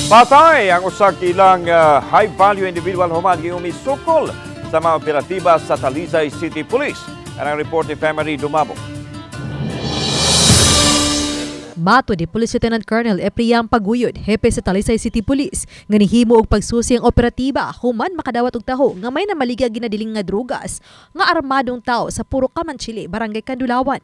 Patay ang usa ka ilang high value individual human giumisukol sa mga operatiba sa Talisay City Police. Ang report ni Family Dumabo. Matud ni Police Lieutenant Colonel Epriam Paguyod, hepe sa Talisay City Police, nga nihimo og pagsusi ang operatiba human makadawat og taho nga may namaligya ginadiling nga drugas nga armadong tao sa Puro Kamanchili, Barangay Kandulawan.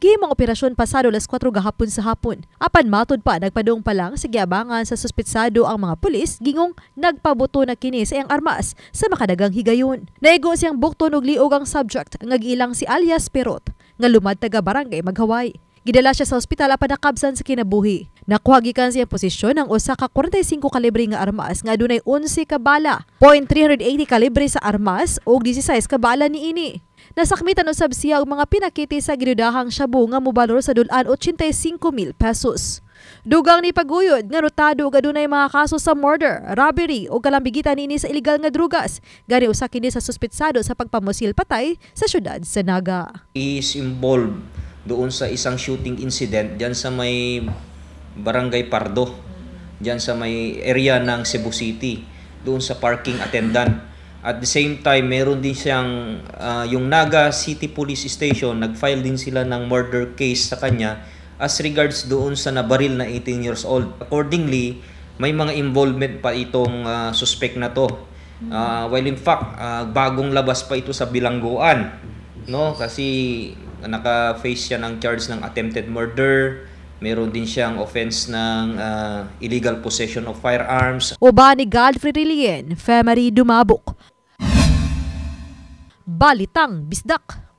Gihimong operasyon pasado alas 4 gahapon sa hapon. Apan matod pa, nagpadung pa lang sa giabangan sa suspetsado ang mga pulis, gingong nagpabuto na kini sa iyang armas sa makadagang higayon. Naigo siyang bukton og liog ang subject nga giilang si alias Perot nga lumad taga Barangay Maghaway. Gidala siya sa ospital apan nakabsan sa kinabuhi. Nakuha gikan sa iyang posisyon ang usa ka 45 kalibre nga armas nga adunay 11 ka bala, .380 kalibre sa armas ug 16 ka bala niini. Nasakmitan usab siya og mga pinakiti sa ginudahang shabu nga mobalor sa dul-an 85,000 pesos. Dugang ni Paguyod nga notado og adunay mga kaso sa murder, robbery o kalambigitan niini sa illegal nga drugas. Gani usa kini sa suspetsado sa pagpamusil patay sa syudad sa Naga. He is involved doon sa isang shooting incident diyan sa may Barangay Pardo, diyan sa may area ng Cebu City, doon sa parking attendant. At the same time, meron din siyang yung Naga City Police Station, nag-file din sila ng murder case sa kanya as regards doon sa nabaril na 18 years old. Accordingly, may mga involvement pa itong suspect na to. While in fact, bagong labas pa ito sa bilangguan, no? Kasi naka-face siya ng charge ng attempted murder, meron din siyang offense ng illegal possession of firearms. Uban ni Godfrey Rilien, Femery Dumabok. Balitang Bisdak.